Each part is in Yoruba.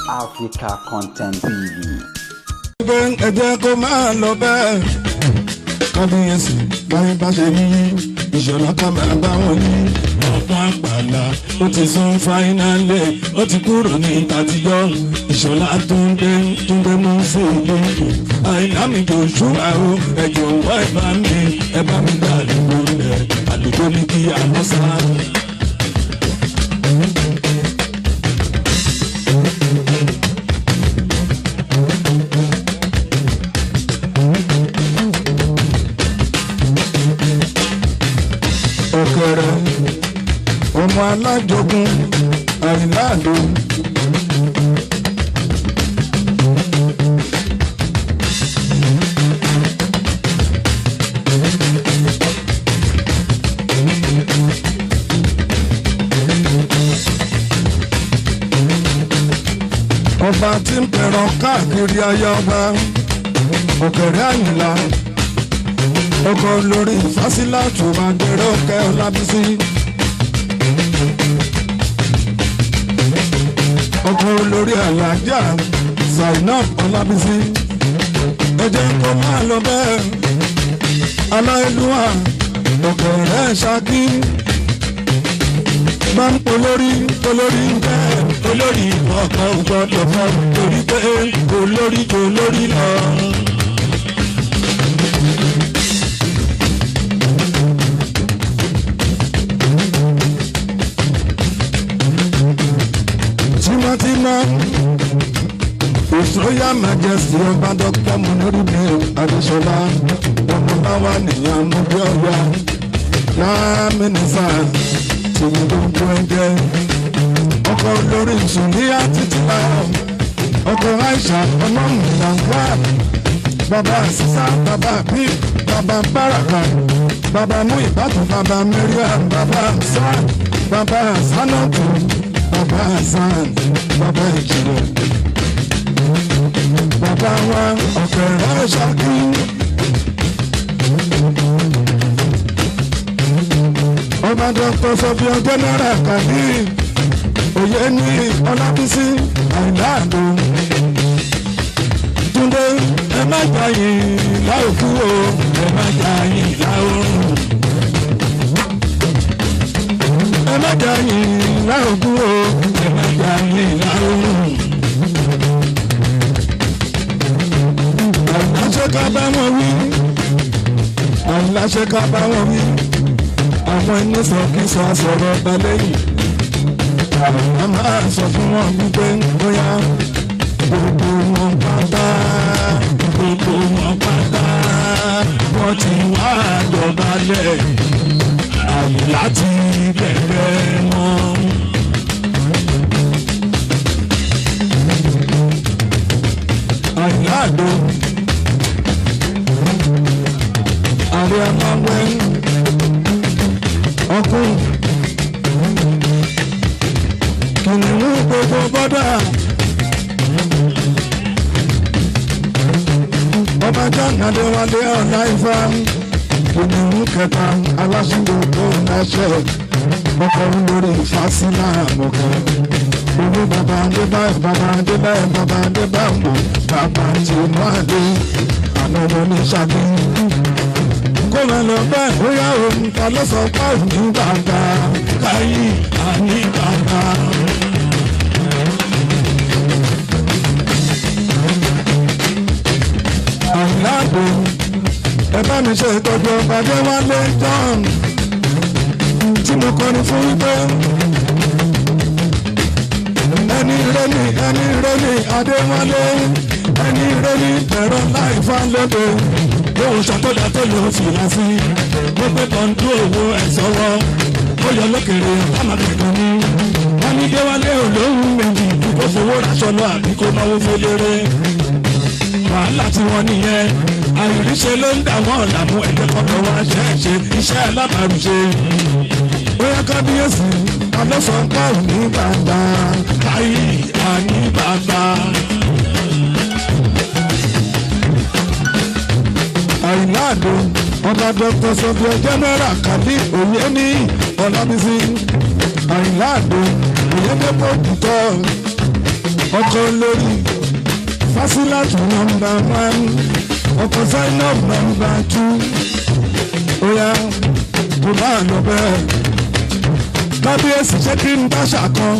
Africa Content TV. Ẹ jẹ́ kó máa lọ bẹ́ẹ̀. Kábíyèsí báyìí bá ṣe yí ìṣọ̀lá ká máa bá wọn yí. Ọ̀pọ̀ àgbàlá ó ti sún fáínálì ó ti kúrò ní tàtijọ́. Ìṣọ̀lá Túndé Túndé mú sí ilé. Àyìnlá mi Joshua o, ẹ jọ̀wọ́ ẹ bá mi gbà àdúgbò rẹ̀ àdúgbò ní kí àwọn sá. Ọ̀kẹ́rẹ́ ọmọ alájogún Àyìnlá Àdó. Ọba tí ń pẹran káàkiri ayé ọba Ọ̀kẹ́rẹ́ Àyìnlá ọkọ lórí Fásilátù Adéròkè Ọlábísí. Ọkọ lórí Alájà Zainab Ọlábísí. Ẹ jẹ́ kó máa lọ bẹ́ẹ̀. Aláìlúwà Ọ̀kẹ́rẹ́ Ṣakí. Máa ń polórí polórí bẹ́ẹ̀ olórí ọkọ̀ gbọ́dọ̀ fọ́ torí pé olórí jò lórí lọ. Tímọ́tímọ́ His Royal Majesty Ọba Dr. Munirudeen Adesola ọmọ bá wà nìyẹn mú bí ọ̀yà láàmínísà tìmí gbogbo ẹgbẹ́ ọkọ̀ olórí Sùnìyà títí láyọ̀ ọkọ̀ Aisha ọmọ mìlàngbà bàbá sísá bàbá bí bàbá báràkà bàbá mú ìbátan bàbá Mariam bàbá sá bàbá sanatu bàbá Hasan bàbá ìjìnlẹ̀ bàbá wa Ọ̀kẹ́rẹ́ Ṣakí. Ọba Dr. Sọfíà General Kadir Oyè ní Ọlábísí Àyìnlá Àdó. Túndé ẹ má jàyìn láòkú o, ẹ má jàyìn láòrùn. Ẹ má jàyìn láòkú o, ẹ má jàyìn láòrùn. Àìláṣẹ ká bá wọn wí, àìláṣẹ ká bá wọn wí. Àwọn ẹni sọ kí sọ sọ̀rọ̀ ọba lẹ́yìn. Àwọn máa sọ fún wọn wípé bóyá gbogbo wọn pátá, gbogbo wọn pátá, wọ́n ti wá dọ̀bálẹ̀ Àyìnlá ti bẹ̀rẹ̀ wọn. Àyìnlá Àdó ààrẹ amáwẹ́ ọkùn kìnìún gbogbo bọ́dà ọba John Adéwálé Ọláìfá kìnìún kẹta aláṣígbò tó láṣẹ ọkọ̀ lórí Fásilà àmọ̀kẹ́ owó bàbá Adébáyọ̀ bàbá Adébáyọ̀ bàbá Adébáyọ̀ bàbá tìǹbù àdé àná wọn ní Ṣakí kó máa lọ bẹ́ẹ̀ bóyá òun ta ló sọ pé òun ní bàbá káyé àní bàbá. Àyìnlá Àdó ẹ bá mi ṣe ìtọ́jú ọba Adéwálé John tí mo kọrin fún wípé ẹni rẹ́ni ẹni rẹ́ni Adéwálé ẹni rẹ́ni ẹ̀rọ láìfá lóde lóhùn ṣàtọ́jà tó lò ó fìlà sí ó gbé kọ́ńtù owó ẹ̀ sọ́wọ́ ó yọ lókèrè ọ̀hámàkẹ́kọ̀ọ́ ní wọ́n ní Déwálé olóhùn méjì kó fowó raṣọ lọ àbí kó náwó fẹ́lẹ́rẹ́ wàhálà tí wọ́n nìyẹn àìríṣe ló ń dà wọ́n làmú ẹ̀jẹ̀ kọ́kọ́ wá ṣẹ́ẹ̀ṣe iṣẹ́ alábàárùṣe bóyá kábíyèsí alọ́sọ̀ọ́kọ́ ní bàbá káyé àní bàbá. Àyìnlá Àdó ọba Dr. Sọfíà General Kadir Oyè ní Ọlábísí Àyìnlá Àdó Oyèdèpọ̀ títọ́ Ọkọ lórí Fásilátù nọ́mbà 1, ọkọ Zainab nọ́mbà 2. Ó yá kò bá lọ bẹ́ẹ̀. Kábíyèsí ṣé kí n dáṣà kan?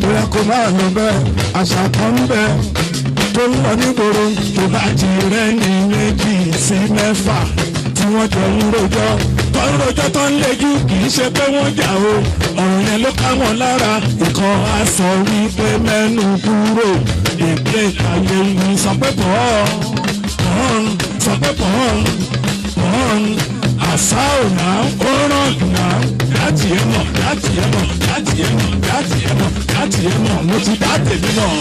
Ó yá kò bá lọ bẹ́ẹ̀. Àṣà kan ń bẹ tó ń lọ nígboro tó bá ti rẹ́ ní 2 sí 6 tí wọ́n jọ ń rojọ́. Tó ń rojọ́ tó ń lejú kì í ṣe pé wọ́n jà o. Ọ̀rọ̀ yẹn ló ká wọn lára. Ìkan á sọ wípé mẹ́nu kúrò. Èpè ayé ń sọ pé pọ̀ ọ́n sọ pé pọ̀ ọ́n àṣà ò náà ó ràn náà láti ẹ̀ mọ̀ láti ẹ̀ mọ̀ láti ẹ̀ mọ̀ láti ẹ̀ mọ̀ láti ẹ̀ mọ̀ mo ti dá tèmi mọ̀.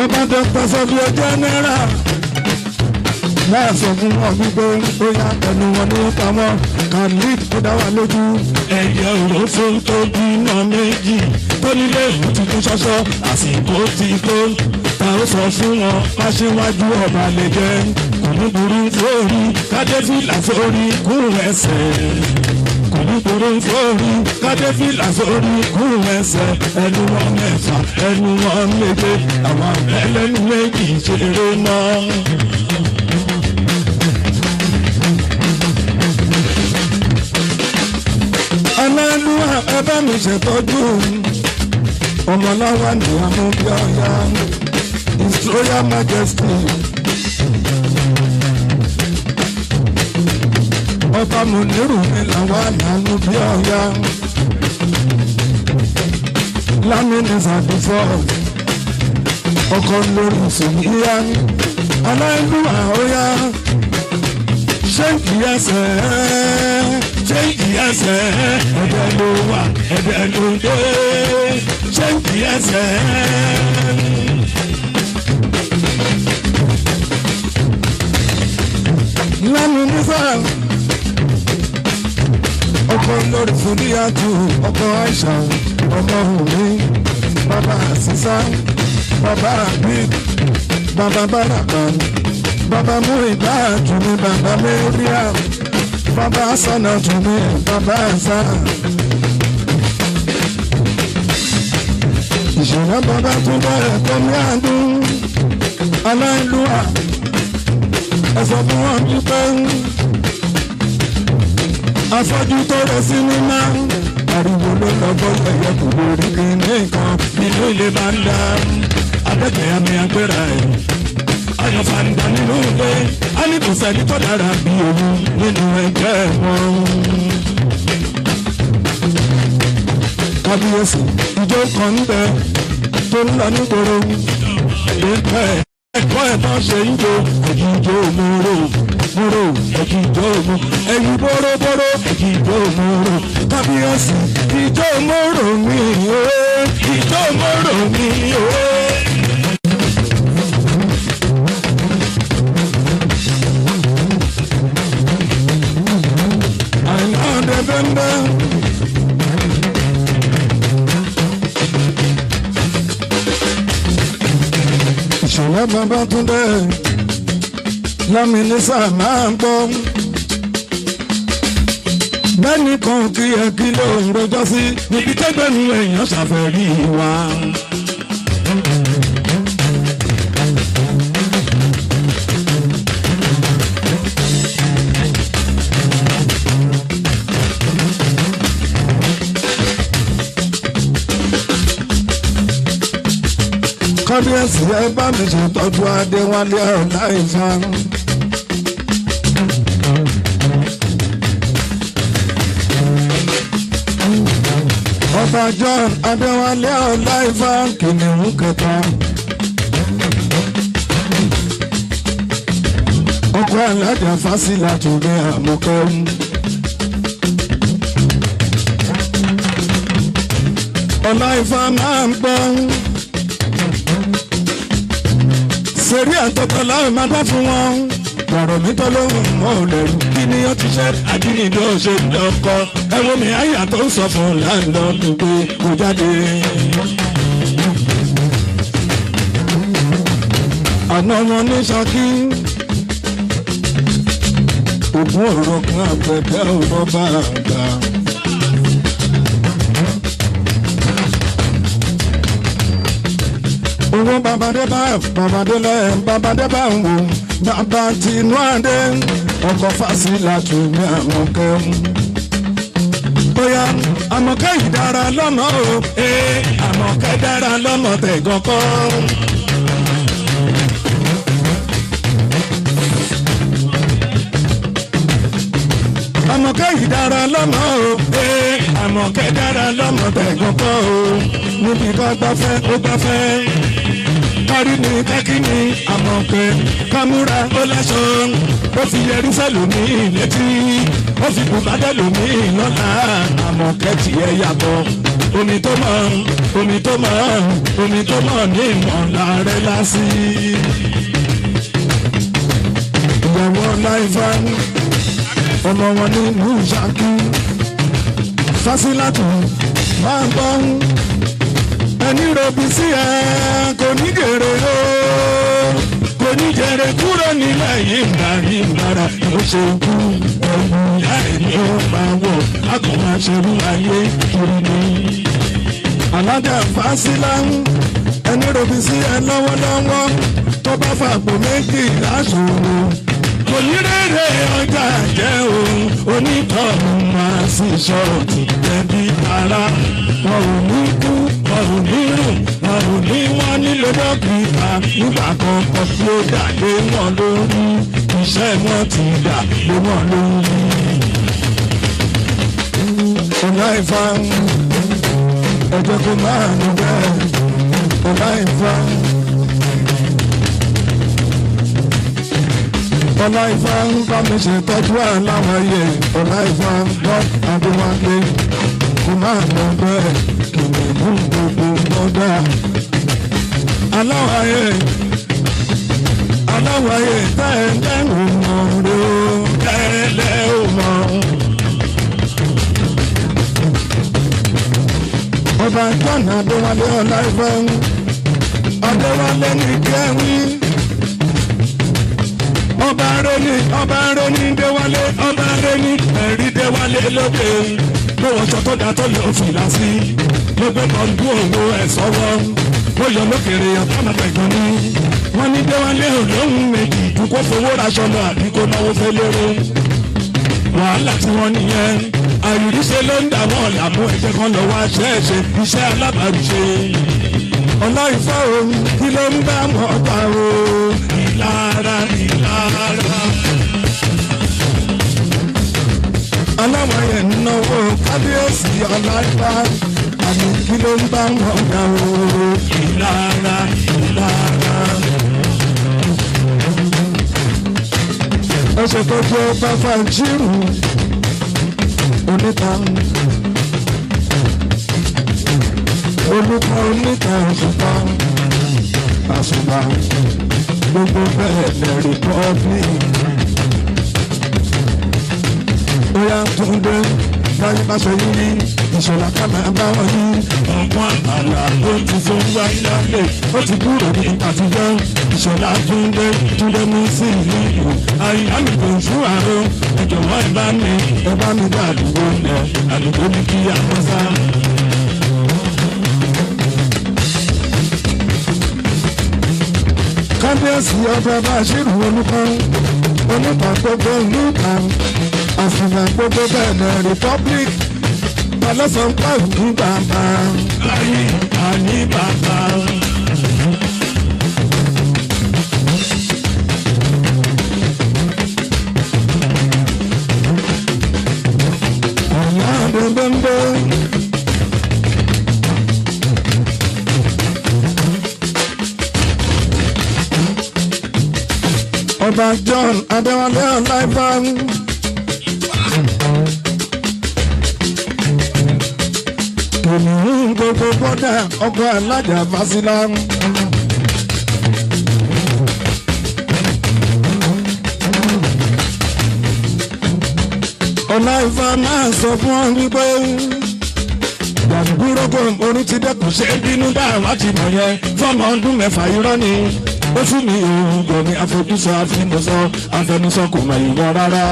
Ọba Dr. Sọ́bí General náà sọ fún wọn wípé ó yá ẹnu wọn ní pamọ́ Khalid ó dá wa lójú. Ẹyẹ òrófó tó bímọ 2 tó nílé ìlú tuntun ṣọṣọ àsìkò ti tó. Ta ó sọ fún wọn aṣíwájú ọba lè jẹ kò ní burú sórí kádéfìlà sórí kún ẹsẹ̀. Kò ní burú sórí kádéfìlà sórí kún ẹsẹ̀. Ẹnu wọn 6 ẹnu wọn 7 àwọn ẹlẹ́nu 2 ṣeré náà. Ọlọ́lúwà ẹ bá mi ṣètọ́jú ọmọláwa ní amúbíọ́yá His Royal Majesty Ọba Mùnírù mi làwa l'Amúbíọ́yá Lámìnì Sàdúfọ́ ọkọ lórí sùnìyà ọlọ́lúwà óyá ṣé ìyẹsẹ̀ ṣé ìyẹsẹ̀ ẹ̀dẹ̀ ló wà ẹ̀dẹ̀ ló dé ṣé ìyẹsẹ̀. Lámìnì sáà ọkọ lórí Fúdíyàtú ọkọ Aisha ọmọ Wùmí bàbá Àṣìṣà bàbá Abid bàbá Bàràkà bàbá Múìbá Jùmí bàbá Mẹ́ríà bàbá Sànà Jùmí bàbá Àṣà. Ìṣẹ̀lẹ̀ bàbá tún bẹ̀rẹ̀ kọ́mí àdún aláìlúwà ẹ̀sọ́ fún wọn dúpẹ́ afọ́jú tó rẹ sinimá ariwo ló lọ bọ́ ẹ̀yẹ kò lórí kìíní kan nínú ilé bá ń dá abẹ́gbẹ́ àmì agbéra ẹ̀ ayọ̀fàǹdà nínú ilé á ní kò sẹ́ni tó dára bí òun nínú ẹgbẹ́ wọn. Kábíyèsí ìjọ kan ń bẹ tó ń lọ nígboro ẹ̀kọ́ ẹ̀ tó ṣe ń jó ẹ̀jìjó múrò múrò ẹ̀jìjó mú ẹ̀yìn bóróbóró ẹ̀jìjó múrò kábíyèsí ìjó múrò mi ooo ìjó múrò mi ooo. Àìná ọdẹ bẹ́ẹ̀. Ìṣọ̀lá Babátúndé Lámìnísà máa ń gbọ́. Bẹ́ẹ̀ni kan kí ẹ kí ló ń rojọ́ sí níbi tẹ́gbẹ̀rún èèyàn ṣàfẹ́rí wa. Kábíyèsí ẹ bá mi ṣètọ́jú Adéwálé Ọláìfá. Ọba John Adéwálé Ọláìfá kìnìún kẹta. Ọkọ alájà Fásilà tó ní àmọ́kẹ́. Ọláìfá máa ń gbọ́. Sórí àtọ́tọ́ láwọn máa dá fún wọn. Ọ̀rọ̀ mi tọ́ lóhùn mọ́ ò lẹ́rù. Kí ni ó ti ṣe àdínìdó ṣe lọ́kọ? Ẹ̀wọ̀n mi àyà tó ń sọ fún láńlọ́ọ̀dù pé kò jáde. Àná wọn ní Ṣakí. Ògùn ọ̀rọ̀ kan àgbẹ̀dẹ ọ̀rọ̀ bá àgbà. Owó babadé babadé babadé bá ń wò bàbá tinú adé ọkọ̀ fásilà tún ní àwọn kẹ́hún. Bóyá Àmọ̀kẹ́ yìí dára lọ́mọ o, ee Àmọ̀kẹ́ dára lọ́mọ tẹ̀gàn kọ́. Àmọ̀kẹ́ yìí dára lọ́mọ o, ee Àmọ̀kẹ́ dára lọ́mọ tẹ̀gàn kọ́ o. Níbi ká gbafẹ́ ó gbafẹ́, kárí ni kákí ni Àmọ̀kẹ́ kámúra ó láṣọ, ó fi yẹrí sẹ́lòmíì létí, ó fi bùbá dẹ́lòmíì lọ́la. Àmọ̀kẹ́ tiẹ̀ yàtọ̀, omi tó mọ̀, omi tó mọ̀, omi tó mọ̀ ní ìmọ̀lá rẹ̀ lásì. Ìyàwó Ọláìfá ọmọ wọn ní ìlú Ṣakí, Fásilátù máa ń gbọ́ ẹni robi sí ẹ kò ní gèrè o, kò ní jèrè kúrò nílẹ̀ yìí ń bára ló ṣe kú ẹ̀wù ìyá ẹ̀ ní ó máa wọ̀ a kò máa ṣerú ayé kiri ni. Alájà Fásilá ẹni robi sí ẹ lọ́wọ́lọ́wọ́ tó bá fàgbọ́ méjì láṣòro kò ní rere ọjà jẹ́ òun onítọ̀hún máa sì ṣọ́ọ̀tì ẹbí ara wọn ò ní kú, wọn ò ní rùn, wọn ò ní wọn nílò dókítà nígbà kankan tí ó dà lé wọn lórí iṣẹ́ wọn ti dà lé wọn lórí. Ọláìfá ẹ jẹ́ kó máa lọ bẹ́ẹ̀. Ọláìfá. Ọláìfá ń bá mi ṣètọ́jú aláwọ̀ye. Ọláìfá lọ Adéwálé kó máa lọ bẹ́ẹ̀ kìnìún gbogbo mọ́dà. Aláwọ̀ye aláwọ̀ye tẹ́lẹ̀ ò mọ̀ ro tẹ́lẹ̀ ò mọ̀. Ọba John Adéwálé Ọláìfá Adéwálé ní kẹ́wí. Ọba rẹni ọba rẹni Déwálé ọba rẹni ẹ̀rí Déwálé lóde lọ́wọ́ sọ tó dàtọ́ ló fìlà sí ló gbé bọ́ńdú òwò ẹ̀ sọ́wọ́ ó yọ lókèrè ọ̀tọ́mọ̀tẹ̀gàn ni wọ́n ní Déwálé olóhùn méjì ju kó fowó raṣọ lọ àbí kó náwó fẹ́ lérò wàhálà tí wọ́n nìyẹn àìríṣe ló ń dààmú ọ̀làmú ẹ̀jẹ̀ kan lọ́wọ́ aṣẹ́ ẹ̀ṣẹ̀ iṣẹ́ alábàárùṣe. Ọláìfá òun kí ló ń bá wọn pa o ìlara ìlara. Aláwọ̀ yẹn ń náwó kábíyèsí Ọláìfá àmì kí ló ń bá wọn pa o ìlara ìlara. Ó ṣe tọ́jú ọba Fàǹjírù oníta olùkọ́ oníta òṣùpá àṣùpá gbogbo bẹ́ẹ̀ lẹ́rìí kọ́ọ̀bì. Bóyá Túndé báyìí bá ṣe yí ìṣọ̀lá ká máa bá wọn yí ọ̀pọ̀ àlà ó ti fún wáyé lálẹ́ ó ti kúrò ní àtijọ́ ìṣọ̀lá Túndé Túndé mú sí ìlú ìlú àyà mi kò fún àrùn ẹ jọ̀wọ́ ẹ bá mi dá àdúgbò lẹ̀ àdúgbò ní kí a mọ́ sá. Kábíyèsí ọba Bàṣírù olùkọ́ onípa gbogbo ìlú kan àfihàn gbogbo Benin Republic balọ̀sọ̀npá ní bàbá ayé àní bàbá. Ọ̀nà àdúgbò. Ọba John Adéwálé Ọláìfá. Kìnìún gbogbo bọ́dà ọkọ̀ alájà Fásilá. Ọláìfá máa sọ fún ọ wípé gbàdúgbò orin ti dẹ́kun ṣe bínú dá àwọn ti mọ̀ yẹn fọ́mọ ọdún mẹ́fà irọ́ ni. Ó fún mi òun gòmí àfojúsọ àfẹnusọ àfẹnusọ kò mọ ìwọ rárá.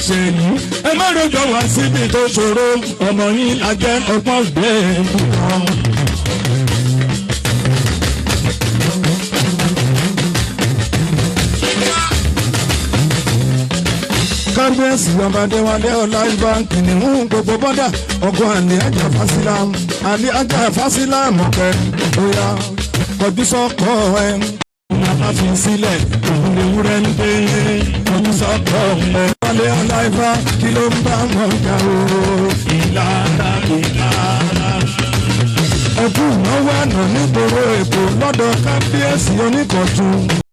ṣe yìí. Ẹ má rojọ́ wá síbi tó ṣòro. Ọmọ yín la jẹ́ ọgbọ́n gbé nǹkan. Kábíyèsí ọba Adéwálé Ọláìbá kìnìún gbogbo bọ́dà ọkọ àlè ajá fásilám àlè ajá fásilám ọ̀kẹ́ bóyá kọjú sọ́kọ ẹ̀. Bàbá fi sílẹ̀ òun lè wúrẹ́ ń dé kọjú sọ́kọ ẹ̀. Wálé Ọláìbá kí ló ń bá wọn jà o? Ìlara ìlara. Ẹkú ìnáwó àná nígboro Èkó lọ́dọ̀ kábíyèsí oníkọ̀tún.